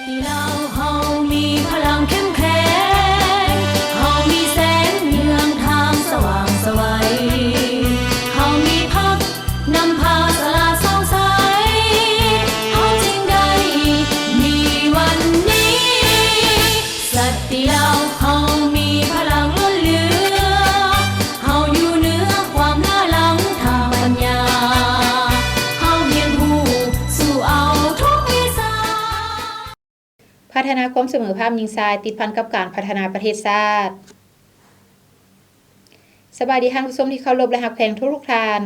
ທີ່ລາວເຮົາມີພະລັງເຂັ້ມແຂງ, ເຮົາມີແສງເຮືອງທາງສະຫວ່າງໄສວ, ເຮົາມີພັກນຳພາສະຫຼາດສ່ອງໃສ, ເຮົາຈຶ່ງໄດ້ມີວັນນີ້. ສັນຕິລາວເຮົາມີພະລັງລົ້ນເຫຼືອ, ເຮົາຢູ່ເໜືອຄວາມເຫຼືອຫຼັງທາງປັນຍາ, ເຮົາຮຽນຮູ້ສູ້ເອົາທຸກວິຊາ. ພັດທະນາຄວາມສະເໝີພາບຍິງຊາຍ ຕິດພັນກັບການພັດທະນາປະເທດຊາດ. ສະບາຍດີທ່ານຜູ້ຊົມທີ່ເຄົາລົບ ແລະ ຮັກແພງທຸກໆທ່ານ.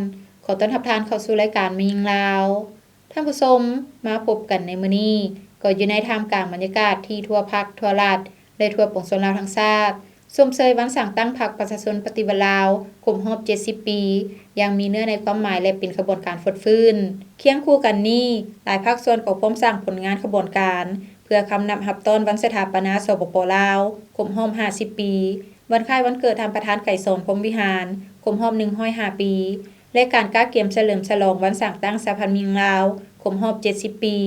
ຂໍຕ້ອນຮັບທ່ານເຂົ້າສູ່ລາຍການແມ່ຍິງລາວ. ທ່ານຜູ້ຊົມ, ມາພົບກັນໃນມື້ນີ້ ກໍຢູ່ໃນທ່າມກາງບັນຍາກາດທີ່ທົ່ວພັກ, ທົ່ວລັດ ແລະ ທົ່ວປວງຊົນລາວທັງຊາດ ຊົມເຊີຍວັນສ້າງຕັ້ງພັກປະຊາຊົນປະຕິວັດລາວ ຄົບຮອບເຈັດສິບປີ ຢ່າງມີເນື້ອໃນຄວາມໝາຍ ແລະ ເປັນຂະບວນການຟົດຟື້ນ. ຄຽງຄູ່ກັນນີ້, ຫຼາຍພາກສ່ວນກໍພ້ອມສ້າງຜົນງານຂະບວນການ ເພື່ອຄຳນັບຮັບຕ້ອນວັນສະຖາປະນາ ສປປ ລາວ ຄົບຮອບຫ້າສິບປີ, ວັນຄ້າຍວັນເກີດທ່ານປະທານໄກສອນ ພົມວິຫານ ຄົບຮອບໜຶ່ງຮ້ອຍຫ້າປີ ແລະ ການກະກຽມສະເຫຼີມສະຫຼອງວັນສ້າງຕັ້ງສະຫະພັນແມ່ຍິງລາວ ຄົບຮອບເຈັດສິບປີ.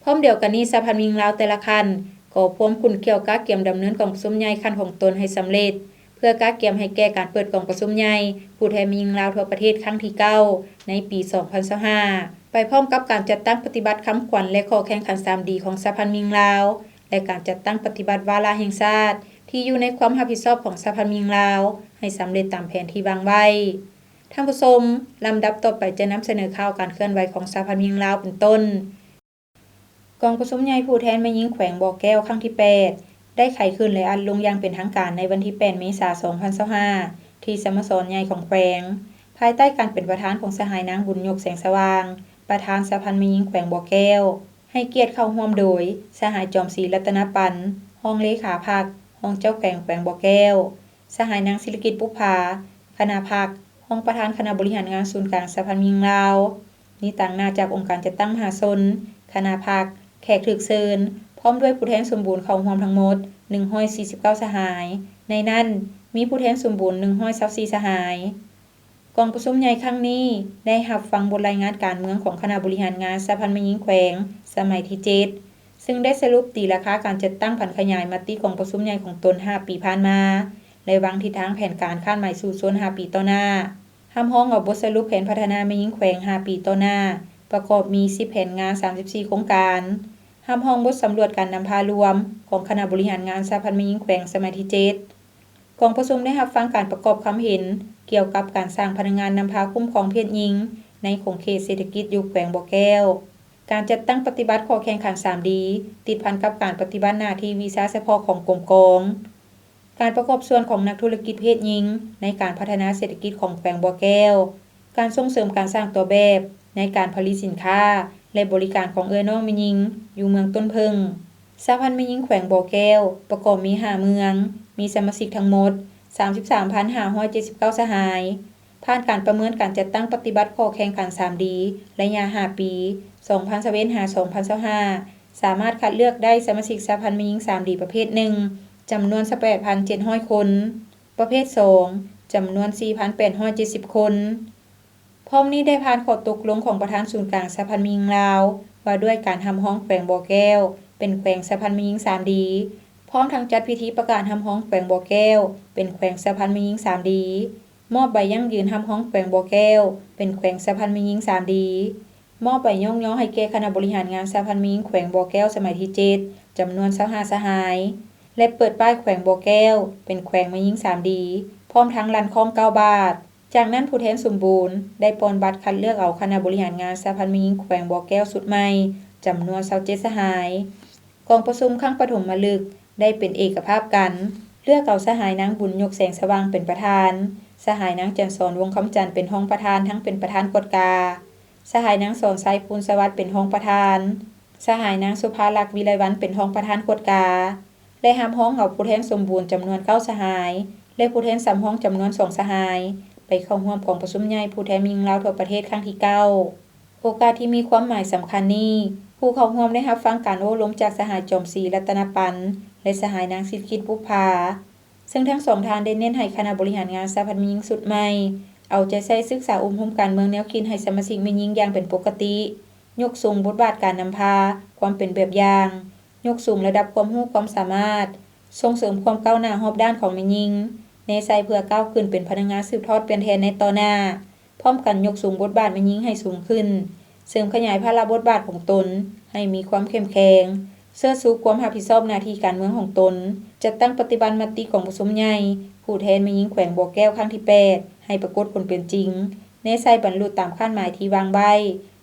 ພ້ອມດຽວກັນນີ້, ສະຫະພັນແມ່ຍິງລາວແຕ່ລະຂັ້ນ ກໍພວມຂຸ້ນຂ້ຽວກະກຽມດຳເນີນກອງປະຊຸມໃຫຍ່ຂັ້ນຂອງຕົນໃຫ້ສຳເລັດ ເພື່ອກະກຽມໃຫ້ແກ່ການເປີດກອງປະຊຸມໃຫຍ່ຜູ້ແທນແມ່ຍິງລາວທົ່ວປະເທດຄັ້ງທີເກົ້າ ໃນປີສອງພັນຊາວຫ້າ ໄປພ້ອມກັບການຈັດຕັ້ງປະຕິບັດຄຳຂວັນ ແລະ ຂໍ້ແຂ່ງຂັນສາມດີຂອງສະຫະພັນແມ່ຍິງລາວ ແລະ ການຈັດຕັ້ງປະຕິບັດວາລະແຫ່ງຊາດທີ່ຢູ່ໃນຄວາມຮັບຜິດຊອບຂອງສະຫະພັນແມ່ຍິງລາວ ໃຫ້ສຳເລັດຕາມແຜນທີ່ວາງໄວ້. ທ່ານຜູ້ຊົມ, ລຳດັບຕໍ່ໄປຈະນຳສະເໜີຂ່າວການເຄື່ອນໄຫວຂອງສະຫະພັນແມ່ຍິງລາວເປັນຕົ້ນ. ກອງປະຊຸມໃຫຍ່ຜູ້ແທນແມ່ຍິງແຂວງບໍ່ແກ້ວຄັ້ງທີແປດ ໄດ້ໄຂຂຶ້ນ ແລະ ອັດລົງຢ່າງເປັນທາງການໃນວັນທີແປດ ເມສາ ສອງພັນຊາວຫ້າ ທີ່ສະໂມສອນໃຫຍ່ຂອງແຂວງ ພາຍໃຕ້ການເປັນປະທານຂອງສະຫາຍນາງ ບຸນຍົກ ແສງສະຫວ່າງ ປະທານສະຫະພັນແມ່ຍິງແຂວງບໍ່ແກ້ວ, ໃຫ້ກຽດເຂົ້າຮ່ວມໂດຍ ສະຫາຍ ຈອມສີ ລັດຕະນະປັນ ຮອງເລຂາພັກ, ຮອງເຈົ້າແຂວງແຂວງບໍ່ແກ້ວ, ສະຫາຍນາງ ສິລິກິດ ປຸບຜາ ຄະນະພັກ, ຮອງປະທານຄະນະບໍລິຫານງານສູນກາງສະຫະພັນແມ່ຍິງລາວ, ມີຕາງໜ້າຈາກອົງການຈັດຕັ້ງມະຫາຊົນ, ຄະນະພັກ, ແຂກຖືກເຊີນ, ພ້ອມດ້ວຍຜູ້ແທນສົມບູນເຂົ້າຮ່ວມທັງໝົດ ໜຶ່ງຮ້ອຍສີ່ສິບເກົ້າ ສະຫາຍ, ໃນນັ້ນມີຜູ້ແທນສົມບູນ ໜຶ່ງຮ້ອຍຊາວສີ່ ສະຫາຍ. ກອງປະຊຸມໃຫຍ່ຄັ້ງນີ້ ໄດ້ຮັບຟັງບົດລາຍງານການເມືອງຂອງຄະນະບໍລິຫານງານສະຫະພັນແມ່ຍິງແຂວງ ສະໄໝທີເຈັດ ຊຶ່ງໄດ້ສະຫຼຸບຕີລາຄາການຈັດຕັ້ງຜັນຂະຫຍາຍມະຕິກອງປະຊຸມໃຫຍ່ຂອງຕົນຫ້າປີຜ່ານມາ ແລະ ວາງທິດທາງແຜນການຄາດໝາຍສູ້ຊົນຫ້າປີຕໍ່ໜ້າ, ຮັບຮອງເອົາບົດສະຫຼຸບແຜນພັດທະນາແມ່ຍິງແຂວງຫ້າປີຕໍ່ໜ້າ ປະກອບມີສິບແຜນງານ ສາມສິບສີ່ໂຄງການ, ຮັບຮອງບົດສຳຫຼວດການນຳພາລວມຂອງຄະນະບໍລິຫານງານສະຫະພັນແມ່ຍິງແຂວງສະໄໝທີເຈັດ. ກອງປະຊຸມໄດ້ຮັບຟັງການປະກອບຄຳເຫັນກ່ຽວກັບການສ້າງພະນັກງານນຳພາຄຸ້ມຄອງເພດຍິງໃນຂົງເຂດເສດຖະກິດຢູ່ແຂວງບໍ່ແກ້ວ, ການຈັດຕັ້ງປະຕິບັດຂໍ້ແຂ່ງຂັນສາມດີ ຕິດພັນກັບການປະຕິບັດໜ້າທີ່ວິຊາສະເພາະຂອງກົມກອງ, ການປະກອບສ່ວນຂອງນັກທຸລະກິດເພດຍິງໃນການພັດທະນາເສດຖະກິດຂອງແຂວງບໍ່ແກ້ວ, ການສົ່ງເສີມການສ້າງຕົວແບບໃນການຜະລິດສິນຄ້າ ແລະ ບໍລິການຂອງເອື້ອຍນ້ອງແມ່ຍິງຢູ່ເມືອງຕົ້ນເຜິ້ງ. ສະຫະພັນແມ່ຍິງແຂວງບໍ່ແກ້ວ ປະກອບມີຫ້າເມືອງ, ມີສະມາຊິກທັງໝົດ ສາມສິບສາມພັນຫ້າຮ້ອຍເຈັດສິບເກົ້າ ສະຫາຍ. ຜ່ານການປະເມີນການຈັດຕັ້ງປະຕິບັດຂໍ້ແຂ່ງຂັນສາມດີ ໄລຍະຫ້າປີ ສອງພັນຊາວເອັດ ຫາ ສອງພັນຊາວຫ້າ ສາມາດຄັດເລືອກໄດ້ສະມາຊິກສະຫະພັນແມ່ຍິງສາມດີປະເພດໜຶ່ງ ຈຳນວນຊາວແປດພັນເຈັດຮ້ອຍຄົນ, ປະເພດສອງ ຈຳນວນສີ່ພັນແປດຮ້ອຍເຈັດສິບຄົນ. ພ້ອມນີ້ໄດ້ຜ່ານຂໍ້ຕົກລົງຂອງປະທານສູນກາງສະຫະພັນແມ່ຍິງລາວ ວ່າດ້ວຍການຮັບຮອງແຂວງບໍ່ແກ້ວເປັນແຂວງສະຫະພັນແມ່ຍິງສາມດີ, ພ້ອມທັງຈັດພິທີປະກາດຮັບຮອງແຂວງບໍ່ແກ້ວເປັນແຂວງສະຫະພັນແມ່ຍິງສາມດີ, ມອບໃບຢັ້ງຢືນຮັບຮອງແຂວງບໍ່ແກ້ວເປັນແຂວງສະຫະພັນແມ່ຍິງສາມດີ, ມອບໃບຍ້ອງຍໍໃຫ້ແກ່ຄະນະບໍລິຫານງານສະຫະພັນແມ່ຍິງແຂວງບໍ່ແກ້ວສະໄໝທີເຈັດ ຈຳນວນຊາວຫ້າສະຫາຍ ແລະ ເປີດປ້າຍແຂວງບໍ່ແກ້ວເປັນແຂວງແມ່ຍິງສາມດີ ພ້ອມທັງລັນຄ້ອງເກົ້າບາດ. ຈາກນັ້ນຜູ້ແທນສົມບູນໄດ້ປ່ອນບັດຄັດເລືອກເອົາຄະນະບໍລິຫານງານສະຫະພັນແມ່ຍິງແຂວງບໍ່ແກ້ວຊຸດໃໝ່ ຈຳນວນຊາວເຈັດສະຫາຍ. ກອງປະຊຸມຄັ້ງປະຖົມມະລຶກໄດ້ເປັນເອກະພາບກັນ ເລືອກເອົາສະຫາຍນາງ ບຸນຍົກ ແສງສະຫວ່າງ ເປັນປະທານ, ສະຫາຍນາງ ຈັນສອນ ວົງຄຳຈັນ ເປັນຮອງປະທານ ທັງເປັນປະທານກວດກາ, ສະຫາຍນາງ ສອນໄຊ ພູນສະຫວັດ ເປັນຮອງປະທານ, ສະຫາຍນາງ ສຸພາລັກ ວິໄລວັນ ເປັນຮອງປະທານກວດກາ ແລະ ຮັບຮອງເອົາຜູ້ແທນສົມບູນຈຳນວນເກົ້າສະຫາຍ ແລະ ຜູ້ແທນສຳຮອງຈຳນວນສອງສະຫາຍ ໄປເຂົ້າຮ່ວມກອງປະຊຸມໃຫຍ່ຜູ້ແທນແມ່ຍິງລາວທົ່ວປະເທດຄັ້ງທີເກົ້າ. ໂອກາດທີ່ມີຄວາມໝາຍສຳຄັນນີ້, ຜູ້ເຂົ້າຮ່ວມໄດ້ຮັບຟັງການໂອ້ລົມຈາກສະຫາຍ ຈອມສີ ລັດຕະນະປັນ ແລະ ສະຫາຍນາງ ສິດກິດ ບຸບຜາ, ເຊິ່ງທັງສອງທ່ານໄດ້ເນັ້ນໃຫ້ຄະນະບໍລິຫານງານສະຫະພັນແມ່ຍິງຊຸດໃໝ່ ເອົາໃຈໃສ່ສຶກສາອົບຮົມການເມືອງແນວຄິດໃຫ້ສະມາຊິກແມ່ຍິງຢ່າງເປັນປົກກະຕິ, ຍົກສູງບົດບາດການນຳພາ, ຄວາມເປັນແບບຢ່າງ, ຍົກສູງລະດັບຄວາມຮູ້ຄວາມສາມາດ, ສົ່ງເສີມຄວາມກ້າວໜ້າຮອບດ້ານຂອງແມ່ຍິງ, ແນໃສ່ເພື່ອກ້າວຂຶ້ນເປັນພະນັກງານສືບທອດປ່ຽນແທນໃນຕໍ່ໜ້າ, ພ້ອມກັນຍົກສູງບົດບາດແມ່ຍິງໃຫ້ສູງຂຶ້ນ, ເສີມຂະຫຍາຍພາລະບົດບາດຂອງຕົນໃຫ້ມີຄວາມເຂັ້ມແຂງ, ເຊີດຊູຄວາມຮັບຜິດຊອບໜ້າທີ່ການເມືອງຂອງຕົນ, ຈັດຕັ້ງປະຕິບັດມະຕິກອງປະຊຸມໃຫຍ່ຜູ້ແທນແມ່ຍິງແຂວງບໍ່ແກ້ວຄັ້ງທີແປດ ໃຫ້ປາກົດຜົນເປັນຈິງ, ແນໃສ່ບັນລຸຕາມຄາດໝາຍທີ່ວາງໄວ້,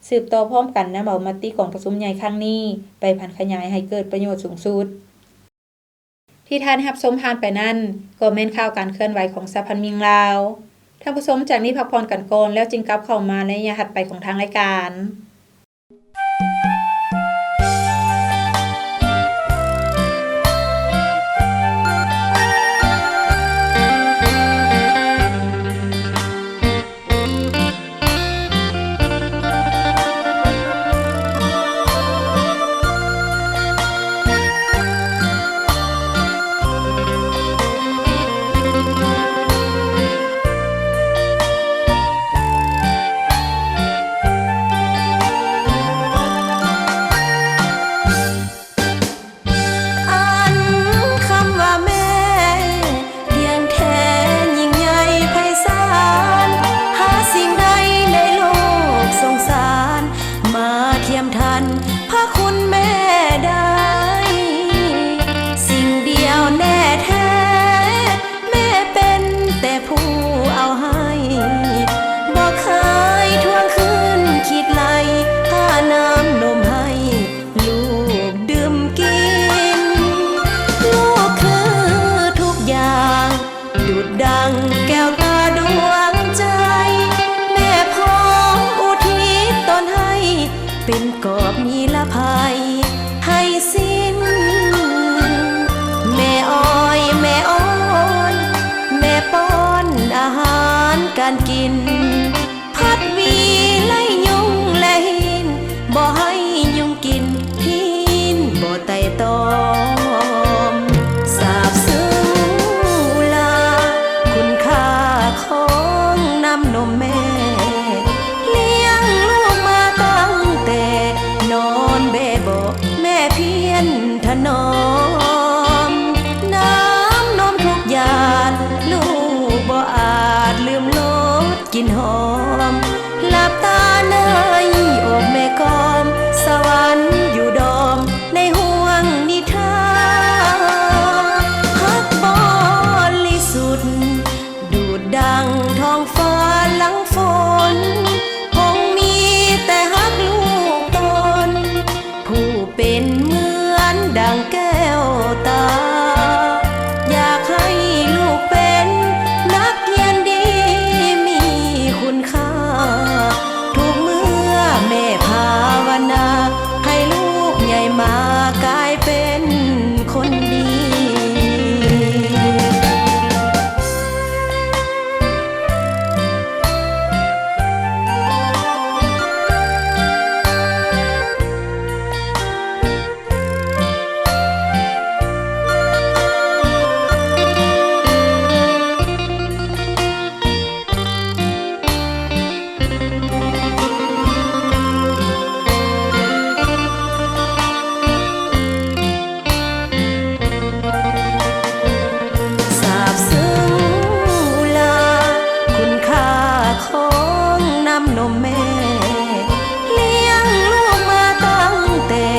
ສືບຕໍ່ພ້ອມກັນນຳເອົາມະຕິກອງປະຊຸມໃຫຍ່ຄັ້ງນີ້ໄປຜັນຂະຫຍາຍໃຫ້ເກີດປະໂຫຍດສູງສຸດ. ທີ່ທ່ານໄດ້ຮັບຊົມຜ່ານໄປນັ້ນ ກໍແມ່ນຂ່າວການເຄື່ອນໄຫວຂອງສະຫະພັນແມ່ຍິງລາວ. ທ່ານຜູ້ຊົມ ຈາກນີ້ພັກຜ່ອນກັນກ່ອນ ແລ້ວຈຶ່ງກັບເຂົ້າມາໃນໄລຍະຖັດໄປຂອງທາງລາຍການ. ອັນຄຳວ່າແມ່ ພຽງແຕ່ຍິ່ງໃຫຍ່ໄພສານ, ຫາສິ່ງໃດໃນໂລກສົງສານ ມາທຽມທັນພະຄຸນແມ່ໄດ້ ສິ່ງດຽວແນ່ແທ້ ແມ່ເປັນແຕ່ຜູ້ເອົາໃຫ້ ບໍ່ເຄີຍທວງຄືນຄິດໄລ່ ຫານ້ຳນົມໃຫ້ລູກດື່ມກິນ. ລູກຄືທຸກຢ່າງ ດຸດດັ່ງແກ້ວຕາດວງໃຈ ແມ່ພ້ອມອຸທິດຕົນໃຫ້ ເປັນກອບນິລະໄພໃຫ້ສິ້ນ. ແມ່ອ້ອຍ ແມ່ອອນ ແມ່ປ້ອນອາຫານການກິນ ພັດວີໄລ່ຍຸງແລະຫີນ ບໍ່ໃຫ້ຍຸງກິນຫີນບໍ່ໄຕ່ຕອມ. ສາບຊຶງອຸລາ ຄຸນຄ່າຂອງນ້ຳນົມແມ່ ລ້ຽງລູກມາຕັ້ງແຕ່ນອນແບເບາະ ແມ່ພຽນຖະໜອມ ນ້ຳນົມທຸກຢາດ ລູກບໍ່ອາດລືມລົດ ກິ່ນຫອມ ຫຼັບຕາໃນອົບແມ່ກອມ ສະຫວັນຢູ່ດອມໃນຫ່ວງນິທານ ຮັກບໍລິສຸດ ດູດດັ່ງທ້ອງຟ້າຫຼັງຝົນ ຄົງມີແຕ່ຮັກລູກຕົນ ຜູ້ເປັນເໝືອນດັ່ງແກ້ວຕາ ຢາກໃຫ້ລູກເປັນນັກຮຽນດີມີຄຸນຄ່າ ທຸກເມື່ອແມ່ພາວະນາ ໃຫ້ລູກໃຫຍ່ມາກາຍເປັນຄົນດີ. ສາບຊຶງອຸລາ ຄຸນຄ່າຂອງນ້ຳນົມແມ່ ລ້ຽງລູກມາຕັ້ງແຕ່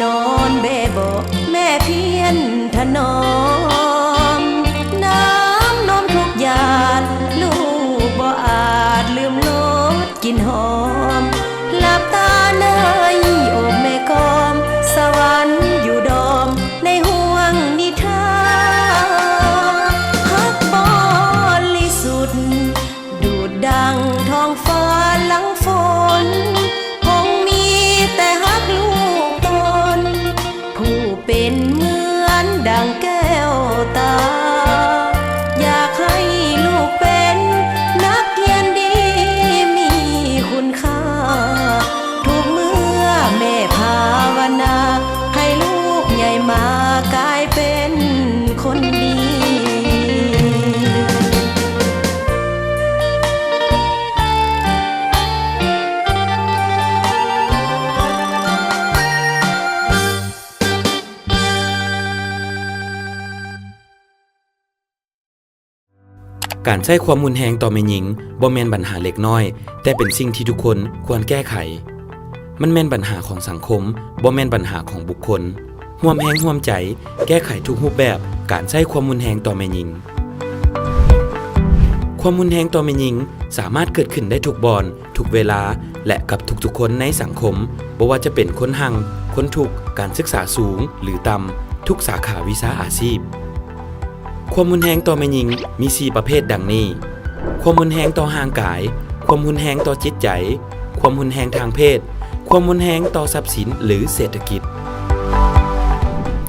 ນອນແບເບາະ ແມ່ພຽນຖະໜອມ ນ້ຳນົມທຸກຢາດ ລູກບໍ່ອາດລືມລົດ ກິ່ນຫອມ ຫຼັບຕາໃນອົບແມ່ກອມ ສະຫວັນຢູ່ດອມໃນຫ່ວງນິທານ ຮັກບໍລິສຸດ ດູດດັ່ງທ້ອງຟ້າຫຼັງຝົນ ຄົງມີແຕ່ຮັກລູກຕົນ ຜູ້ເປັນເໝືອນດັ່ງແກ້ວຕາ ຢາກໃຫ້ລູກເປັນນັກຮຽນດີມີຄຸນຄ່າ ທຸກເມື່ອແມ່ພາວະນາ ໃຫ້ລູກໃຫຍ່ມາກາຍເປັນຄົນດີ. ການໃຊ້ຄວາມຮຸນແຮງຕໍ່ແມ່ຍິງບໍ່ແມ່ນບັນຫາເລັກນ້ອຍ, ແຕ່ເປັນສິ່ງທີ່ທຸກຄົນຄວນແກ້ໄຂ. ມັນແມ່ນບັນຫາຂອງສັງຄົມ, ບໍ່ແມ່ນບັນຫາຂອງບຸກຄົນ. ຮ່ວມແຮງຮ່ວມໃຈແກ້ໄຂທຸກຮູບແບບການໃຊ້ຄວາມຮຸນແຮງຕໍ່ແມ່ຍິງ. ຄວາມຮຸນແຮງຕໍ່ແມ່ຍິງສາມາດເກີດຂຶ້ນໄດ້ທຸກບ່ອນ, ທຸກເວລາ ແລະ ກັບທຸກໆຄົນໃນສັງຄົມ, ບໍ່ວ່າຈະເປັນຄົນຮັ່ງ, ຄົນທຸກ, ການສຶກສາສູງ ຫຼື ຕ່ຳ, ທຸກສາຂາວິຊາອາຊີບ. ຄວາມຮຸນແຮງຕໍ່ແມ່ຍິງມີສີ່ປະເພດດັ່ງນີ້: ຄວາມຮຸນແຮງຕໍ່ຮ່າງກາຍ, ຄວາມຮຸນແຮງຕໍ່ຈິດໃຈ, ຄວາມຮຸນແຮງທາງເພດ, ຄວາມຮຸນແຮງຕໍ່ຊັບສິນ ຫຼື ເສດຖະກິດ.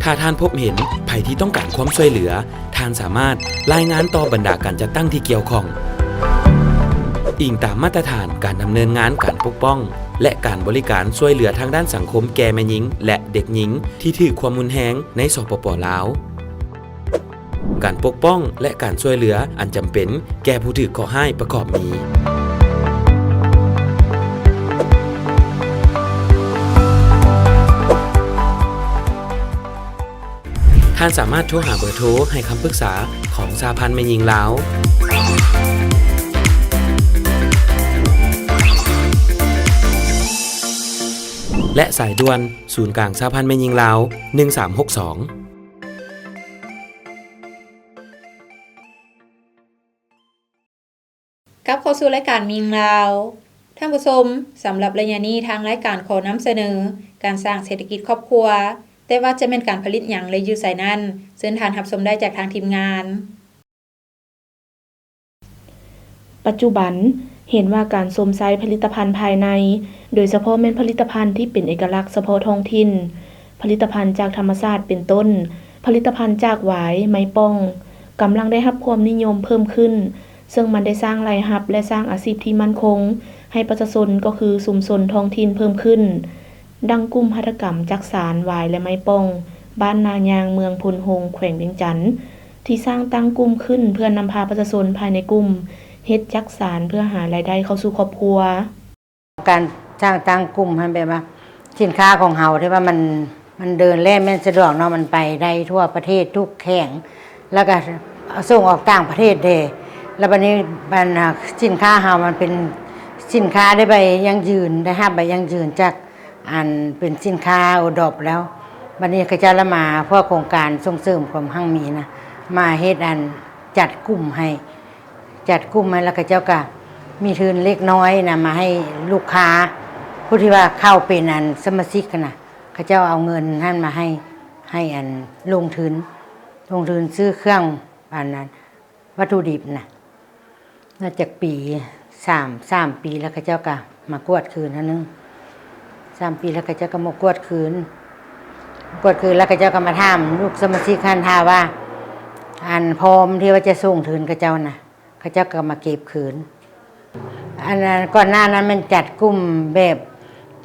ຖ້າທ່ານພົບເຫັນໃຜທີ່ຕ້ອງການຄວາມຊ່ວຍເຫຼືອ, ທ່ານສາມາດລາຍງານຕໍ່ບັນດາການຈັດຕັ້ງທີ່ກ່ຽວຂ້ອງ. ອີງຕາມມາດຕະຖານການດຳເນີນງານການປົກປ້ອງ ແລະ ການບໍລິການຊ່ວຍເຫຼືອທາງດ້ານສັງຄົມແກ່ແມ່ຍິງ ແລະ ເດັກຍິງທີ່ຖືກຄວາມຮຸນແຮງໃນ ສປປ ລາວ. ການປົກປ້ອງ ແລະ ການຊ່ວຍເຫຼືອອັນຈຳເປັນແກ່ຜູ້ຖືກເຄາະຮ້າຍປະກອບມີ. ທ່ານສາມາດໂທຫາເບີໂທໃຫ້ຄຳປຶກສາຂອງສະຫະພັນແມ່ຍິງລາວ ແລະ ສາຍດ່ວນສູນກາງສະຫະພັນແມ່ຍິງລາວ ໜຶ່ງສາມຫົກສອງ. ກັບເຂົ້າສູ່ລາຍການແມ່ຍິງລາວ. ທ່ານຜູ້ຊົມ, ສຳລັບໄລຍະນີ້ທາງລາຍການຂໍນຳສະເໜີການສ້າງເສດຖະກິດຄອບຄົວ, ແຕ່ວ່າຈະແມ່ນການຜະລິດຫຍັງ ແລະ ຢູ່ໃສນັ້ນ, ເຊີນທ່ານຮັບຊົມໄດ້ຈາກທາງທີມງານ. ປັດຈຸບັນເຫັນວ່າການຊົມໃຊ້ຜະລິດຕະພັນພາຍໃນ, ໂດຍສະເພາະແມ່ນຜະລິດຕະພັນທີ່ເປັນເອກະລັກສະເພາະທ້ອງຖິ່ນ, ຜະລິດຕະພັນຈາກທຳມະຊາດເປັນຕົ້ນ, ຜະລິດຕະພັນຈາກຫວາຍ, ໄມ້ປ່ອງ, ກຳລັງໄດ້ຮັບຄວາມນິຍົມເພີ່ມຂຶ້ນ, ເຊິ່ງມັນໄດ້ສ້າງລາຍຮັບ ແລະ ສ້າງອາຊີບທີ່ໝັ້ນຄົງໃຫ້ປະຊາຊົນ ກໍຄືຊຸມຊົນທ້ອງຖິ່ນເພີ່ມຂຶ້ນ. ດັ່ງກຸ່ມຫັດຖະກຳຈັກສານ ຫວາຍ ແລະ ໄມ້ປ່ອງ ບ້ານນາຍາງ ເມືອງໂພນໂຮງ ແຂວງວຽງຈັນ ທີ່ສ້າງຕັ້ງກຸ່ມຂຶ້ນເພື່ອນຳພາປະຊາຊົນພາຍໃນກຸ່ມເຮັດຈັກສານເພື່ອຫາລາຍໄດ້ເຂົ້າສູ່ຄອບຄົວ. ການສ້າງຕັ້ງກຸ່ມຫັ້ນແບບວ່າ ສິນຄ້າຂອງເຮົາທີ່ວ່າມັນ ມັນເດີນແລ່ນແມ່ນສະດວກເນາະ, ມັນໄປໄດ້ທົ່ວປະເທດທຸກແຂວງ ແລ້ວກະສົ່ງອອກຕ່າງປະເທດເດ້. ແລ້ວບັດນີ້ ອັນ ສິນຄ້າເຮົາມັນເປັນສິນຄ້າໄດ້ໃບຢັ້ງຢືນ, ໄດ້ຮັບໃບຢັ້ງຢືນຈາກ ອັນເປັນສິນຄ້າໂອດອບແລ້ວ. ບັດນີ້ເຂົາເຈົ້າລະມາ ພວກໂຄງການສົ່ງເສີມຄວາມຮັ່ງມີນະ ມາເຮັດອັນຈັດກຸ່ມໃຫ້ ຈັດກຸ່ມໃຫ້ ແລ້ວເຂົາເຈົ້າກະມີທຶນເລັກນ້ອຍນະ ມາໃຫ້ລູກຄ້າ ຜູ້ທີ່ວ່າເຂົ້າເປັນອັນສະມາຊິກຫັ້ນນະ, ເຂົາເຈົ້າເອົາເງິນຫັ້ນມາໃຫ້ ໃຫ້ອັນລົງທຶນ ລົງທຶນຊື້ເຄື່ອງອັນນັ້ນ ວັດຖຸດິບນະ. ໜ້າຈະປີ ສາມ ສາມປີແລ້ວ ເຂົາເຈົ້າກະມາກວດຄືນເທື່ອໜຶ່ງ, ສາມປີແລ້ວເຂົາເຈົ້າກະມາກວດຄືນ ກວດຄືນແລ້ວເຂົາເຈົ້າກະມາຖາມລູກສະມາຊິກຫັ້ນ ຖ້າວ່າ ອັນ ພ້ອມທີ່ວ່າຈະສົ່ງທຶນເຂົາເຈົ້ານະ ເຂົາເຈົ້າກະມາເກັບຄືນ. ອັນນັ້ນ ກ່ອນໜ້ານັ້ນແມ່ນຈັດກຸ່ມແບບ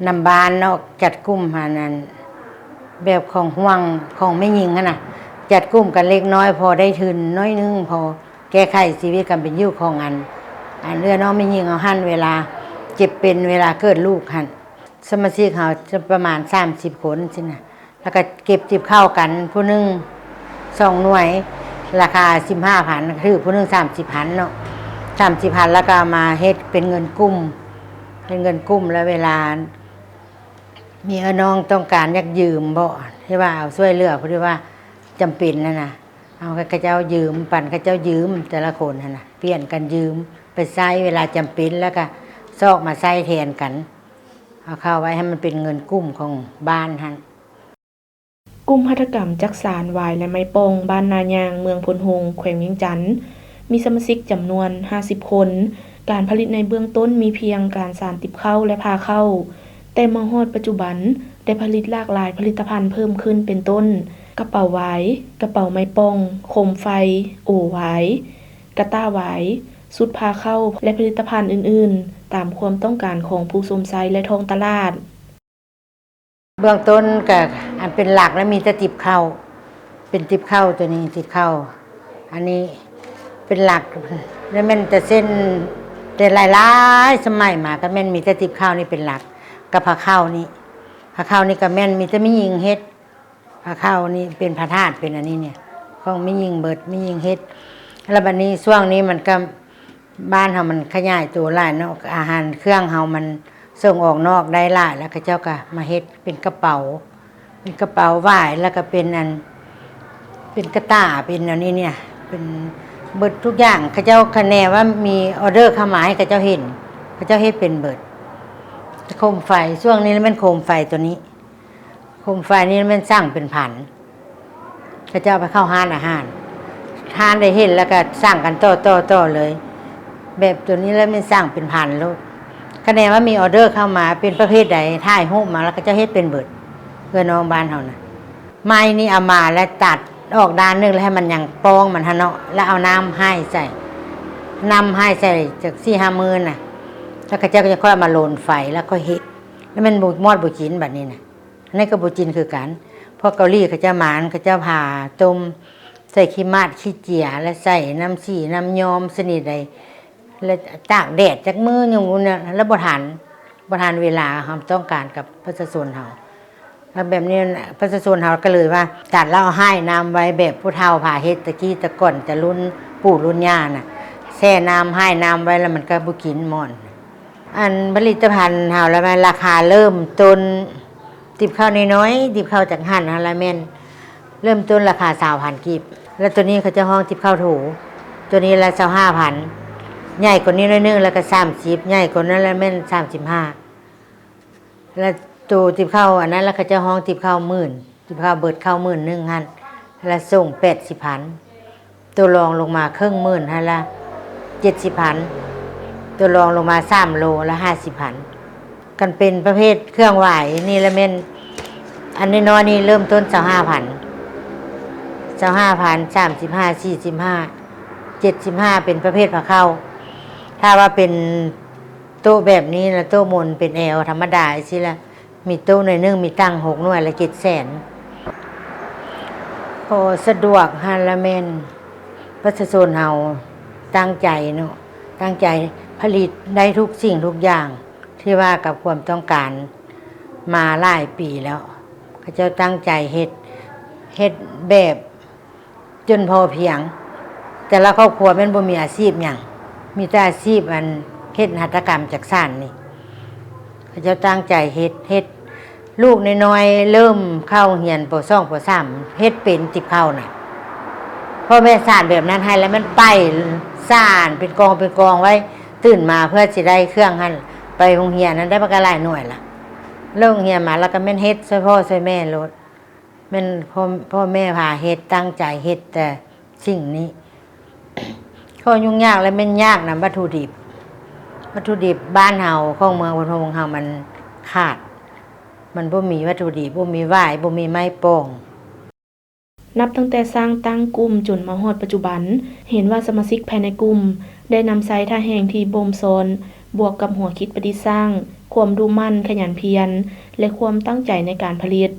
ນຳບ້ານເນາະ, ຈັດກຸ່ມອັນນັ້ນ ແບບຂອງຫ່ວງຂອງແມ່ຍິງຫັ້ນນະ, ຈັດກຸ່ມກັນເລັກນ້ອຍ ພໍໄດ້ທຶນໜ້ອຍໜຶ່ງ ພໍແກ້ໄຂຊີວິດການເປັນຢູ່ຂອງອັນ ອັນເອື້ອຍນ້ອງແມ່ຍິງເຮົາຫັ້ນ ເວລາເຈັບເປັນ ເວລາເກີດລູກຫັ້ນ. ສະມາຊິກເຮົາຈະປະມານສາມສິບຄົນຊີ້ນະ. ແລ້ວກະເກັບຕິບເຂົ້າກັນ ຜູ້ໜຶ່ງສອງໜ່ວຍ ລາຄາສິບຫ້າພັນ ຖືກຜູ້ໜຶ່ງສາມສິບພັນເນາະ, ສາມສິບພັນ ແລ້ວກະເອົາມາເຮັດເປັນເງິນກຸ່ມ ເປັນເງິນກຸ່ມ ແລ້ວເວລາມີເອື້ອຍນ້ອງຕ້ອງການຢາກຢືມເບາະ ທີ່ວ່າເອົາຊ່ວຍເຫຼືອ ຜູ້ທີ່ວ່າຈຳເປັນຫັ້ນນະ ເອົາໃຫ້ເຂົາເຈົ້າຢືມ ປັນເຂົາເຈົ້າຢືມ ແຕ່ລະຄົນຫັ້ນນະ ປ່ຽນກັນຢືມໄປໃຊ້ເວລາຈຳເປັນ ແລ້ວກະຊອກມາໃຊ້ແທນກັນ ເອົາເຂົ້າໄວ້ໃຫ້ມັນເປັນເງິນກຸ່ມຂອງບ້ານຫັ້ນ. ກຸ່ມຫັດຖະກຳຈັກສານ ຫວາຍ ແລະ ໄມ້ປ່ອງ ບ້ານນາຍາງ ເມືອງໂພນໂຮງ ແຂວງວຽງຈັນ ມີສະມາຊິກຈຳນວນຫ້າສິບຄົນ. ການຜະລິດໃນເບື້ອງຕົ້ນມີພຽງການສານຕິບເຂົ້າ ແລະ ຜ່າເຂົ້າ, ແຕ່ມາຮອດປັດຈຸບັນໄດ້ຜະລິດຫຼາກຫຼາຍຜະລິດຕະພັນເພີ່ມຂຶ້ນ ເປັນຕົ້ນ ກະເປົາຫວາຍ, ກະເປົາໄມ້ປ່ອງ, ໂຄມໄຟ, ໂອຫວາຍ, ກະຕ້າຫວາຍ, ຊຸດຜ່າເຂົ້າ ແລະ ຜະລິດຕະພັນອື່ນໆ ຕາມຄວາມຕ້ອງການຂອງຜູ້ຊົມໃຊ້ ແລະ ທ້ອງຕະຫຼາດ. ເບື້ອງຕົ້ນກະອັນເປັນຫຼັກແລ້ວມີແຕ່ຕິບເຂົ້າ ເປັນຕິບເຂົ້າໂຕນີ້ ຕິບເຂົ້າ ອັນນີ້ເປັນຫຼັກ ແລ້ວແມ່ນແຕ່ເສັ້ນ ແຕ່ຫຼາຍໆສະໄໝມາກະແມ່ນມີແຕ່ຕິບເຂົ້ານີ້ເປັນຫຼັກ ກັບພາເຂົ້ານີ້ ພາເຂົ້ານີ້ກະແມ່ນມີແຕ່ແມ່ຍິງເຮັດ ພາເຂົ້ານີ້ເປັນພາທາດ ເປັນອັນນີ້ນີ້ ຂອງແມ່ຍິງເບິດ ແມ່ຍິງເຮັດ. ແລ້ວບັດນີ້ຊ່ວງນີ້ມັນກໍ ບ້ານເຮົາມັນຂະຫຍາຍໂຕຫຼາຍເນາະ ອາຫານເຄື່ອງເຮົາມັນສົ່ງອອກນອກໄດ້ຫຼາຍ ແລ້ວເຂົາເຈົ້າກໍມາເຮັດເປັນກະເປົາ ເປັນກະເປົາຫວາຍ ແລ້ວກໍເປັນອັນ ເປັນກະຕ່າ ເປັນອັນນີ້ເນຍ ເປັນເບິດທຸກຢ່າງ ເຂົາເຈົ້າ ຄະແນວ່າມີອໍເດີເຂົ້າມາໃຫ້ເຂົາເຈົ້າເຮັດ ເຂົາເຈົ້າເຮັດເປັນເບິດ. ໂຄມໄຟ ຊ່ວງນີ້ແມ່ນໂຄມໄຟໂຕນີ້ ໂຄມໄຟນີ້ແມ່ນສັ່ງເປັນພັນ ເຂົາເຈົ້າເອົາໄປເຂົ້າຮ້ານອາຫານ ຮ້ານໃດເຫັນແລ້ວກໍສັ່ງກັນຕໍ່ໆໆເລີຍ ແບບໂຕນີ້ແລ້ວແມ່ນສັ່ງເປັນພັນໂລດ. ຄະແນວ່າມີອໍເດີເຂົ້າມາເປັນປະເພດໃດ ຖ່າຍຮູບມາແລ້ວເຂົາເຈົ້າເຮັດເປັນເບິດ ເອື້ອຍນ້ອງບ້ານເຮົານະ. ໄມ້ນີ້ເອົາມາແລ້ວຕັດອອກດ້ານໜຶ່ງ ແລ້ວໃຫ້ມັນຍັງປ່ອງມັນຫັ້ນເນາະ ແລ້ວເອົານ້ຳຫ້າຍໃສ່ ນ້ຳຫ້າຍໃສ່ຈັກສີ່ຫ້າມື້ນະ ແລ້ວເຂົາເຈົ້າກໍຈະຄ່ອຍເອົາມາໂລນໄຟ ແລ້ວຄ່ອຍເຮັດ ແລ້ວແມ່ນບໍ່ມອດບໍ່ຈິນບັດນີ້ນະ. ອັນນີ້ກໍບໍ່ຈິນຄືກັນ ພວກເກົາຫຼີເຂົາເຈົ້າມາ ເຂົາເຈົ້າຜ່າຕົ້ມ ໃສ່ຂີ້ໝາດຂີ້ເຈຍ ແລ້ວໃສ່ນ້ຳສີນ້ຳຍ້ອມຊະນິດໃດ ແລ້ວຕາກແດດຈັກມື້ໜຶ່ງພຸ້ນນະ ແລ້ວບໍ່ທັນ ບໍ່ທັນເວລາເຮົາຕ້ອງການກັບປະຊາຊົນເຮົາ. ແລ້ວແບບນີ້ປະຊາຊົນເຮົາກໍເລີຍວ່າ ຕັດແລ້ວເອົາຫ້າຍນ້ຳໄວ້ ແບບຜູ້ເຖົ້າພາເຮັດແຕ່ກີ້ແຕ່ກ່ອນ ແຕ່ລຸ້ນປູ່ລຸ້ນຍ່ານະ ແຊ່ນ້ຳ ຫ້າຍນ້ຳໄວ້ ແລ້ວມັນກໍບໍ່ກິນໝ້ອນ. ອັນຜະລິດຕະພັນເຮົາລະແມ່ນລາຄາເລີ່ມຕົ້ນ ຕິບເຂົ້ານ້ອຍໆ ຕິບເຂົ້າຈັກຫັ້ນຫັ້ນລະແມ່ນເລີ່ມຕົ້ນລາຄາຊາວພັນກີບ ແລ້ວໂຕນີ້ເຂົາເຈົ້າຮ້ອງຕິບເຂົ້າໂທ ໂຕນີ້ລະຊາວຫ້າພັນ ໃຫຍ່ກວ່ານີ້ໜ້ອຍໜຶ່ງລະກະສາມສິບ ໃຫຍ່ກວ່ານັ້ນລະແມ່ນສາມສິບຫ້າ ລະໂຕຕິບເຂົ້າອັນນັ້ນລະເຂົາເຈົ້າຮ້ອງຕິບເຂົ້າໝື່ນ ຕິບເຂົ້າເບິດເຂົ້າໝື່ນໜຶ່ງຫັ້ນ ລະສົ່ງແປດສິບພັນ ໂຕລອງລົງມາເຄິ່ງໝື່ນຫັ້ນລະເຈັດສິບພັນ ໂຕລອງລົງມາສາມໂລລະຫ້າສິບພັນ. ຄັນເປັນປະເພດເຄື່ອງຫວາຍນີ້ລະແມ່ນ ອັນນ້ອຍໆນີ້ເລີ່ມຕົ້ນຊາວຫ້າພັນ ຊາວຫ້າພັນ ສາມສິບຫ້າ ສີ່ສິບຫ້າ ເຈັດສິບຫ້າ ເປັນປະເພດພາເຂົ້າ. ຖ້າວ່າເປັນໂຕະແບບນີ້ລະ ໂຕະມົນເປັນແອວທຳມະດາຈັ່ງຊີ້ລະ ມີໂຕະໜ້ອຍໜຶ່ງ ມີຕັ່ງຫົກໜ່ວຍລະເຈັດແສນ. ພໍສະດວກຫັ້ນລະແມ່ນປະຊາຊົນເຮົາຕັ້ງໃຈເນາະ ຕັ້ງໃຈຜະລິດໄດ້ທຸກສິ່ງທຸກຢ່າງ ທີ່ວ່າກັບຄວາມຕ້ອງການມາຫຼາຍປີແລ້ວ ເຂົາເຈົ້າຕັ້ງໃຈເຮັດ ເຮັດແບບ ຈົນພໍພຽງ ແຕ່ລະຄອບຄົວແມ່ນບໍ່ມີອາຊີບຫຍັງ ມີແຕ່ອາຊີບອັນເຮັດຫັດຖະກຳຈັກສານນີ້ ເຂົາເຈົ້າຕັ້ງໃຈເຮັດ ເຮັດ ລູກນ້ອຍໆເລີ່ມເຂົ້າໂຮງຮຽນ ປໍສອງ ປໍສາມ ເຮັດເປັນຕິບເຂົ້ານະ ພໍ່ແມ່ສານແບບນັ້ນໃຫ້ ແລ້ວແມ່ນໄປສານເປັນກອງເປັນກອງໄວ້ ຕື່ນມາເພື່ອຊິໄດ້ເຄື່ອງຫັ້ນ ໄປໂຮງຮຽນຫັ້ນໄດ້ບັກຫຼາຍໜ່ວຍລະ ເລີກໂຮງຮຽນມາແລ້ວກໍແມ່ນເຮັດຊ່ວຍພໍ່ຊ່ວຍແມ່ໂລດ. ແມ່ນພໍ່ ພໍ່ແມ່ພາເຮັດ ຕັ້ງໃຈເຮັດແຕ່ສິ່ງນີ້ ຂໍ້ຫຍຸ້ງຍາກ ແລະ ແມ່ນຍາກນຳວັດຖຸດິບ ວັດຖຸດິບບ້ານເຮົາ ຂອງເມືອງໂພນໂຮງເຮົາມັນຂາດ ມັນບໍ່ມີວັດຖຸດິບ ບໍ່ມີຫວາຍ ບໍ່ມີໄມ້ປ່ອງ. ນັບຕັ້ງແຕ່ສ້າງຕັ້ງກຸ່ມຈົນມາຮອດປັດຈຸບັນ, ເຫັນວ່າສະມາຊິກພາຍໃນກຸ່ມໄດ້ນຳໃຊ້ທ່າແຮງທີ່ບົ່ມຊ້ອນ, ບວກກັບຫົວຄິດປະດິດສ້າງ, ຄວາມດຸໝັ່ນຂະຫຍັນພຽນ ແລະ ຄວາມຕັ້ງໃຈໃນການຜະລິດ,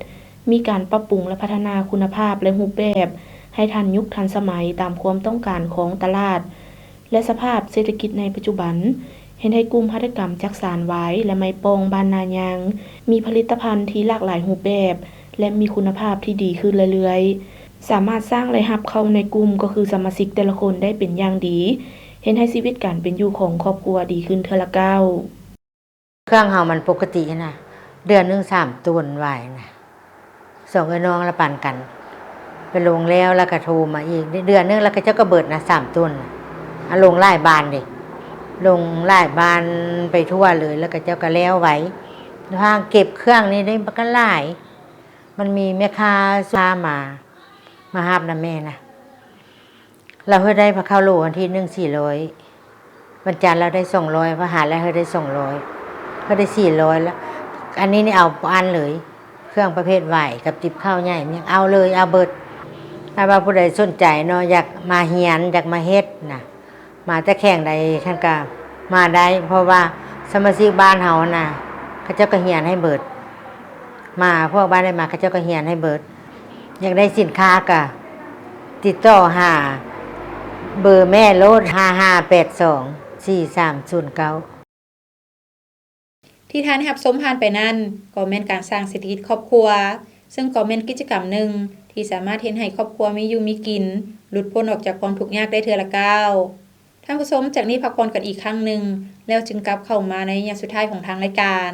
ມີການປັບປຸງ ແລະ ພັດທະນາຄຸນນະພາບ ແລະ ຮູບແບບໃຫ້ທັນຍຸກທັນສະໄໝຕາມຄວາມຕ້ອງການຂອງຕະຫຼາດ ແລະ ສະພາບເສດຖະກິດໃນປັດຈຸບັນ, ເຮັດໃຫ້ກຸ່ມຫັດຖະກຳຈັກສານຫວາຍ ແລະ ໄມ້ປ່ອງບ້ານນາຍາງ ມີຜະລິດຕະພັນທີ່ຫຼາກຫຼາຍຮູບແບບ ແລະ ມີຄຸນນະພາບທີ່ດີຂຶ້ນເລື້ອຍໆ, ສາມາດສ້າງລາຍຮັບເຂົ້າໃນກຸ່ມ ກໍຄືສະມາຊິກແຕ່ລະຄົນໄດ້ເປັນຢ່າງດີ, ເຮັດໃຫ້ຊີວິດການເປັນຢູ່ຂອງຄອບຄົວດີຂຶ້ນເທື່ອລະກ້າວ. ເຄື່ອງເຮົາມັນປົກກະຕິຫັ້ນນະ ເດືອນໜຶ່ງສາມໂຕນຫວາຍນະ ສອງເອື້ອຍນ້ອງລະປັນກັນ ໄປລົງແລ້ວລະກະໂທມາອີກ ເດືອນໜຶ່ງລະເຂົາເຈົ້າກະເບິດນະສາມໂຕນ ອາ ລົງຫຼາຍບ້ານເດ ລົງຫຼາຍບ້ານໄປທົ່ວເລີຍ ລະເຂົາເຈົ້າກະແລ້ວໄວ. ທາງເກັບເຄື່ອງນີ້ໄດ້ບັກຫຼາຍ ມັນມີແມ່ຄ້າມາ ມາຮັບນຳແມ່ນະ. ລາວເຮັດໄດ້ພະເຂົ້າໂລ ວັນທີໜຶ່ງສີ່ຮ້ອຍ ວັນຈັນລາວໄດ້ສອງຮ້ອຍ ພະຫັດລາວເຮັດໄດ້ສອງຮ້ອຍ ເຮັດໄດ້ສີ່ຮ້ອຍລະ ອັນນີ້ນີ້ເອົາບໍ່ອັ້ນເລີຍ ເຄື່ອງປະເພດຫວາຍກັບຕິບເຂົ້າໃຫຍ່ ຍັງເອົາເລີຍ ເອົາເບິດ. ຖ້າວ່າຜູ້ໃດສົນໃຈເນາະ ຢາກມາຮຽນ ຢາກມາເຮັດນະ ມາແຕ່ແຂວງໃດຫັ້ນກະມາໄດ້ ເພາະວ່າສະມາຊິກບ້ານເຮົານະ ເຂົາເຈົ້າກະຮຽນໃຫ້ເບິດ ມາພວກບ້ານໃດມາ ເຂົາເຈົ້າກະຮຽນໃຫ້ເບິດ. ຢາກໄດ້ສິນຄ້າກະຕິດຕໍ່ຫາເບີແມ່ໂລດ ຫ້າຫ້າແປດສອງສີ່ສາມສູນເກົ້າ. ທີ່ທ່ານຮັບຊົມຜ່ານໄປນັ້ນ ກໍແມ່ນການສ້າງເສດຖະກິດຄອບຄົວ ເຊິ່ງກໍແມ່ນກິດຈະກຳໜຶ່ງທີ່ສາມາດເຮັດໃຫ້ຄອບຄົວມີຢູ່ມີກິນ, ຫຼຸດພົ້ນອອກຈາກຄວາມທຸກຍາກໄດ້ເທື່ອລະກ້າວ. ທ່ານຜູ້ຊົມ, ຈາກນີ້ພັກຜ່ອນກັນອີກຄັ້ງໜຶ່ງ, ແລ້ວຈຶ່ງກັບເຂົ້າມາໃນໄລຍະສຸດທ້າຍຂອງທາງລາຍການ.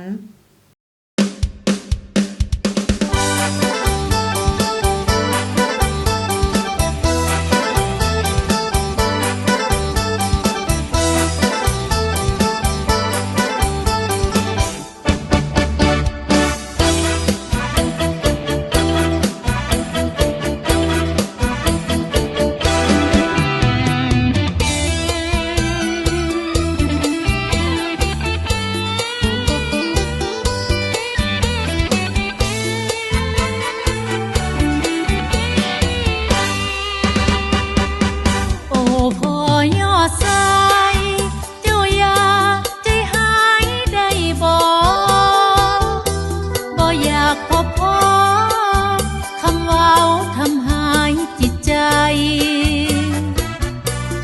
ໂອ້ ພໍ່ຍອດຊາຍ ເຈົ້າຢ່າໃຈຮ້າຍໄດ້ບໍ່? ບໍ່ຢາກພົບພໍ້ຄຳເວົ້າທຳຮ້າຍຈິດໃຈ.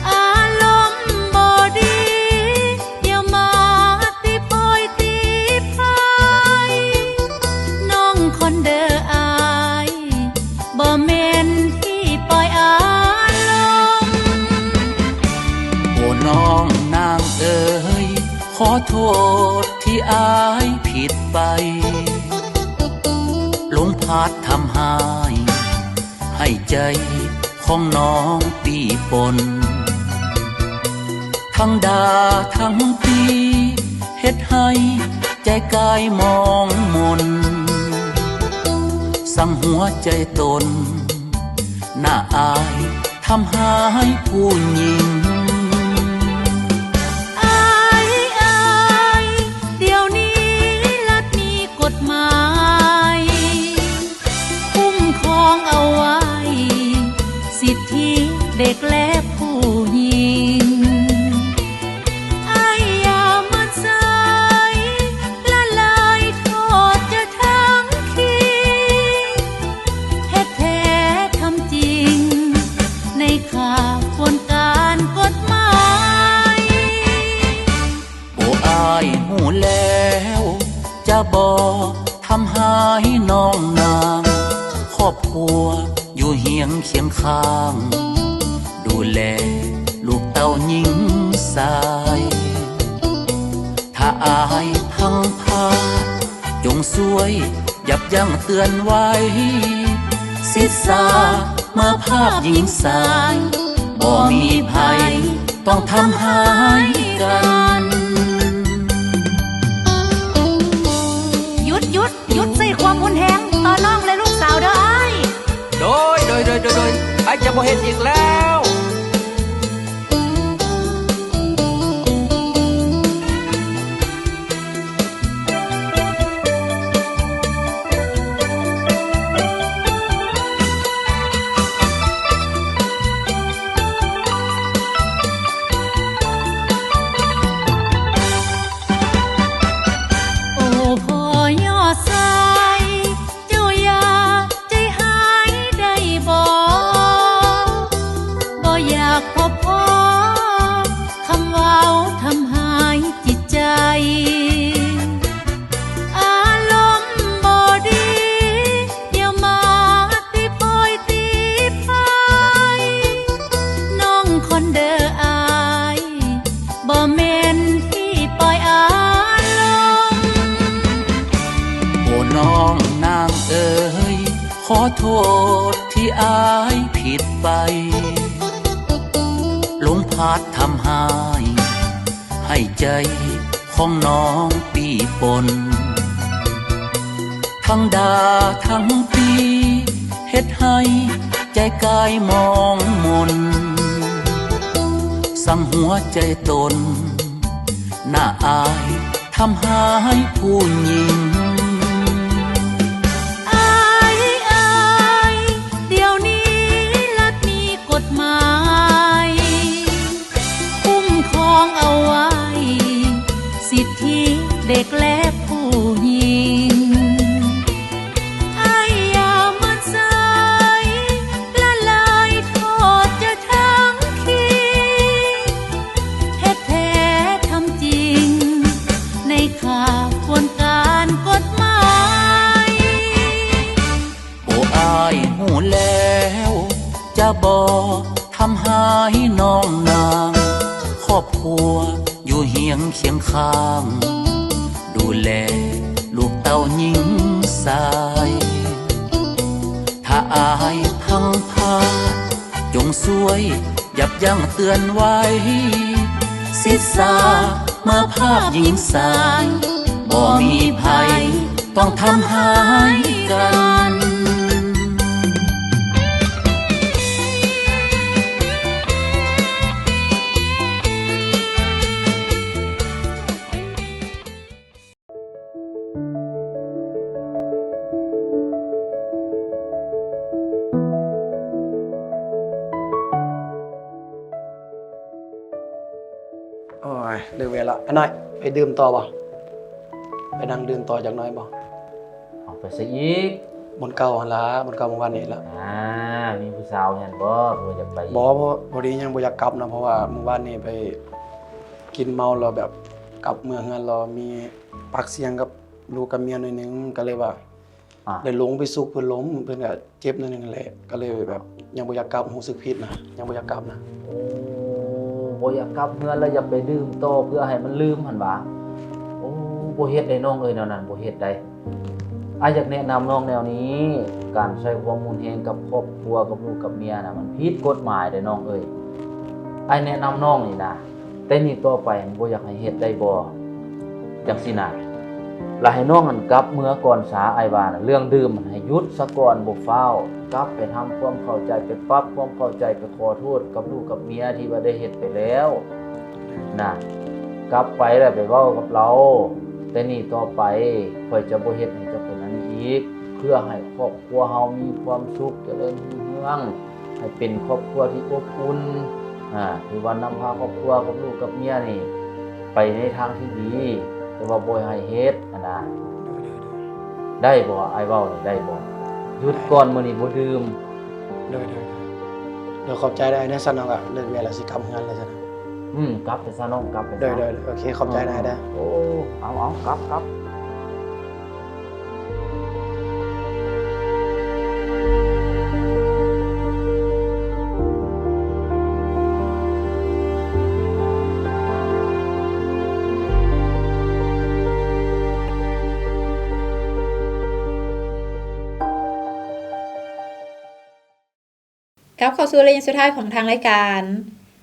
ອາລົມບໍ່ດີ ຢ່າມາຕິປ່ອຍຕິພາຍ ນ້ອງຄອນເດີອ້າຍ ບໍ່ແມ່ນທີ່ປ່ອຍອາລົມ. ໂອ້ ນ້ອງນາງເອີຍ ຂໍໂທດທີ່ອ້າຍຜິດໄປ ລົມພັດທຳຮ້າຍ ໃຫ້ໃຈຂອງນ້ອງປີ້ປົນ ທັງດ່າທັງຕີ ເຮັດໃຫ້ໃຈກາຍມອງມົນ ສັງຫົວໃຈຕົນ ໜ້າອາຍທຳຮ້າຍຜູ້ຍິງ. ອາຍ ອາຍ ດຽວນີ້ລັດມີກົດໝາຍ ຄຸ້ມຄອງເອົາໄວ້ ສິດທິເດັກແລະຜູ້ຍິງ. ອ້າຍຢ່າໝັ້ນໃຈ ລະລາຍໂທດຈະທັງທີ ເຮັດແທ້ທຳຈິງ ໃນຂະບວນການກົດໝາຍ. ໂອ້ ອ້າຍຮູ້ແລ້ວ ຈະບໍ່ທຳຮ້າຍນ້ອງນາງ ຄອບຄົວຢູ່ຮຽງຄຽງຂ້າງ ດູແລລູກເຕົ້າຍິງຊາຍ. ຖ້າອ້າຍພັງພາດ ຈົ່ງຊ່ວຍ ຢັບຢັ້ງເຕືອນໄວ້ ສິດສາມາພາບຍິງຊາຍ ບໍ່ມີໃຜຕ້ອງທຳຮ້າຍກັນ. ຢຸດ, ຢຸດ, ຢຸດໃຊ້ຄວາມຮຸນແຮງຕໍ່ນ້ອງ ແລະ ລູກສາວເດີ້ອ້າຍ. ໂດຍ, ໂດຍ, ໂດຍ, ໂດຍ, ໂດຍ, ອ້າຍຈະບໍ່ເຮັດອີກແລ້ວ. ໂອ້ ພໍ່ຍອດຊາຍ ເຈົ້າຢ່າໃຈຮ້າຍໄດ້ບໍ່? ບໍ່ຢາກພົບພໍ້ຄຳເວົ້າທຳຮ້າຍຈິດໃຈ. ອາລົມບໍ່ດີ ຢ່າມາຕິປ່ອຍຕິພາຍ ນ້ອງຄອນເດີອ້າຍ ບໍ່ແມ່ນທີ່ປ່ອຍອາລົມ. ໂອ້ ນ້ອງນາງເອີຍ ຂໍໂທດທີ່ອ້າຍຜິດໄປ ລົມພັດທຳຮ້າຍ ໃຫ້ໃຈຂອງນ້ອງປີ້ປົນ ທັງດ່າທັງຕີ ເຮັດໃຫ້ໃຈກາຍມອງມົນ ສັງຫົວໃຈຕົນ ໜ້າອາຍທຳຮ້າຍຜູ້ຍິງ. ອາຍ, ອາຍ, ດຽວນີ້ລັດມີກົດໝາຍ ຄຸ້ມຄອງເອົາໄວ້ ສິດທິເດັກແລະຜູ້ຍິງ. ອ້າຍຢ່າໝັ້ນໃຈ ລະລາຍໂທດຈະທັງທີ ເຮັດແທ້ທຳຈິງ ໃນຂະບວນການ ບໍ່ທຳຮ້າຍນ້ອງນາງ ຄອບຄົວຢູ່ຮຽງຄຽງຂ້າງ ດູແລລູກເຕົ້າຍິງຊາຍ. ຖ້າອາຍພັງພາດ ຈົ່ງຊ່ວຍຢັບຢັ້ງເຕືອນໄວ້ ສິດສາມາພາບຍິງຊາຍ ບໍ່ມີໃຜ ຕ້ອງທຳຮ້າຍກັນ. ໂອ້ຍ ເລີກວຽກລະ ອ້າຍນ້ອຍ ໄປດື່ມຕໍ່ບໍ່? ໄປນັ່ງດື່ມຕໍ່ຈັກໜ້ອຍບໍ່? ເອົາໄປໃສອີກ? ບ່ອນເກົ່າຫັ້ນລະ ບ່ອນເກົ່າມື້ວານນີ້ລະ. ອ່າ ມີຜູ້ສາວຫັ້ນບໍ່? ບໍ່ຢາກໄປອີກ? ບໍ່ ພໍດີຍັງບໍ່ຢາກກັບນະ ເພາະວ່າມື້ວານນີ້ໄປກິນເມົາແລ້ວແບບກັບເມືອເຮືອນແລ້ວມີປາກສຽງກັບລູກກັບເມຍໜ້ອຍໜຶ່ງ ກໍເລີຍວ່າ ອ່າ ໄດ້ລົງໄປຊຸກເພິ່ນລົ້ມ ເພິ່ນກໍເຈັບໜ້ອຍໜຶ່ງແຫຼະ ກໍເລີຍແບບຍັງບໍ່ຢາກກັບ ຮູ້ສຶກຜິດນະ ຍັງບໍ່ຢາກກັບນະ. ໂອ້ ບໍ່ຢາກກັບເຮືອນແລ້ວຢາກໄປດື່ມຕໍ່ເພື່ອໃຫ້ມັນລືມຫັ້ນຫວາ? ໂອ້ ບໍ່ເຮັດໄດ໋ນ້ອງເອີຍ ແນວນັ້ນບໍ່ເຮັດໄດ໋. ອ້າຍຢາກແນະນຳນ້ອງແນວນີ້ ການໃຊ້ຄວາມຮຸນແຮງກັບຄອບຄົວ ກັບລູກກັບເມຍນະ ມັນຜິດກົດໝາຍເດ້ນ້ອງເອີຍ. ອ້າຍແນະນຳນ້ອງນີ້ນະ ແຕ່ນີ້ຕໍ່ໄປບໍ່ຢາກໃຫ້ເຮັດໄດ້ບໍ່? ຈັ່ງຊີ້ນະ ລະໃຫ້ນ້ອງຫັ້ນກັບເມືອກ່ອນສາ ອ້າຍວ່ານະ ເລື່ອງດື່ມຫັ້ນໃຫ້ຢຸດສາກ່ອນ ບໍ່ຟ້າວ ກັບໄປທຳຄວາມເຂົ້າໃຈ ໄປປັບຄວາມເຂົ້າໃຈ ໄປຂໍໂທດກັບລູກກັບເມຍທີ່ວ່າໄດ້ເຮັດໄປແລ້ວນະ ກັບໄປແລ້ວໄປເວົ້າກັບລາວ ແຕ່ນີ້ຕໍ່ໄປຂ້ອຍຈະບໍ່ເຮັດໃຫ້ເຈົ້າເປັນອັນນີ້ອີກ ເພື່ອໃຫ້ຄອບຄົວເຮົາມີຄວາມສຸກ ຈະເລີນຮຸ່ງເຮືອງ ໃຫ້ເປັນຄອບຄົວທີ່ອົບອຸ່ນ ອ່າ ຖືວ່ານຳພາຄອບຄົວກັບລູກກັບເມຍນີ້ໄປໃນທາງທີ່ດີ ແຕ່ວ່າບໍ່ໃຫ້ເຮັດຫັ້ນນະ. ໂດຍ ໂດຍ ໂດຍ. ໄດ້ບໍ່? ອ້າຍເວົ້ານີ້ໄດ້ບໍ່? ຢຸດກ່ອນ ໄດ້ ມື້ນີ້ບໍ່ດື່ມ. ໂດຍ ໂດຍ ໂດຍ. ໂດຍ ຂອບໃຈເດີ ອ້າຍເດີ. ຊັ້ນເຮົາກະເລີກວຽກແລ້ວ ຊິກັບເຮືອນແລ້ວຊັ້ນ. ອືມ ກັບໄປຊະນ້ອງ ກັບໄປຊະ. ໂດຍ ໂດຍ ໂອເຄ ຂອບໃຈນະ ເອີ ອ້າຍເດີ. ໂອ້ ເອົາ ເອົາ ກັບ ກັບ. ກັບເຂົ້າສູ່ໄລຍະສຸດທ້າຍຂອງທາງລາຍການ.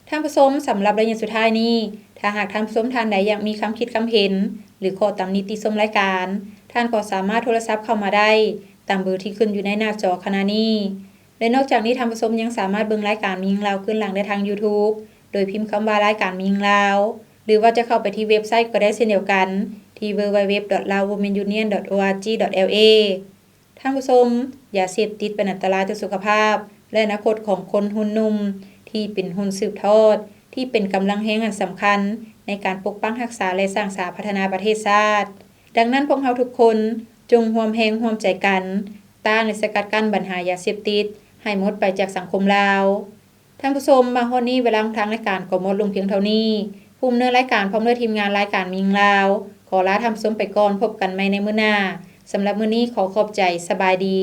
ທ່ານຜູ້ຊົມ, ສຳລັບໄລຍະສຸດທ້າຍນີ້, ຖ້າຫາກທ່ານຜູ້ຊົມທ່ານໃດຢາກມີຄຳຄິດຄຳເຫັນ ຫຼື ຂໍ້ຕຳໜິຕິຊົມລາຍການ, ທ່ານກໍສາມາດໂທລະສັບເຂົ້າມາໄດ້ຕາມເບີທີ່ຂຶ້ນຢູ່ໃນໜ້າຈໍຂະນະນີ້. ແລະ ນອກຈາກນີ້, ທ່ານຜູ້ຊົມຍັງສາມາດເບິ່ງລາຍການແມ່ຍິງລາວຄືນຫຼັງໄດ້ທາງ YouTube ໂດຍພິມຄຳວ່າ ລາຍການແມ່ຍິງລາວ ຫຼືວ່າຈະເຂົ້າໄປທີ່ເວັບໄຊກໍໄດ້ເຊັ່ນດຽວກັນ ທີ່ www.laowomenunion.org.la. ທ່ານຜູ້ຊົມ, ຢາເສບຕິດເປັນອັນຕະລາຍຕໍ່ສຸຂະພາບ ແລະ ອະນາຄົດຂອງຄົນຮຸ່ນໜຸ່ມ ທີ່ເປັນຮຸ່ນສືບທອດ ທີ່ເປັນກຳລັງແຮງອັນສຳຄັນໃນການປົກປັກຮັກສາ ແລະ ສ້າງສາພັດທະນາປະເທດຊາດ. ດັ່ງນັ້ນ, ພວກເຮົາທຸກຄົນຈົ່ງຮ່ວມແຮງຮ່ວມໃຈກັນ ຕ້ານ ແລະ ສະກັດກັ້ນບັນຫາຢາເສບຕິດໃຫ້ໝົດໄປຈາກສັງຄົມລາວ. ທ່ານຜູ້ຊົມ, ມາຮອດນີ້ເວລາຂອງທາງລາຍການກໍໝົດລົງພຽງເທົ່ານີ້. ຜູ້ດຳເນີນລາຍການພ້ອມດ້ວຍທີມງານລາຍການແມ່ຍິງລາວ ຂໍລາທ່ານຜູ້ຊົມໄປກ່ອນ, ພົບກັນໃໝ່ໃນມື້ໜ້າ. ສຳລັບມື້ນີ້ຂໍຂອບໃຈ, ສະບາຍດີ.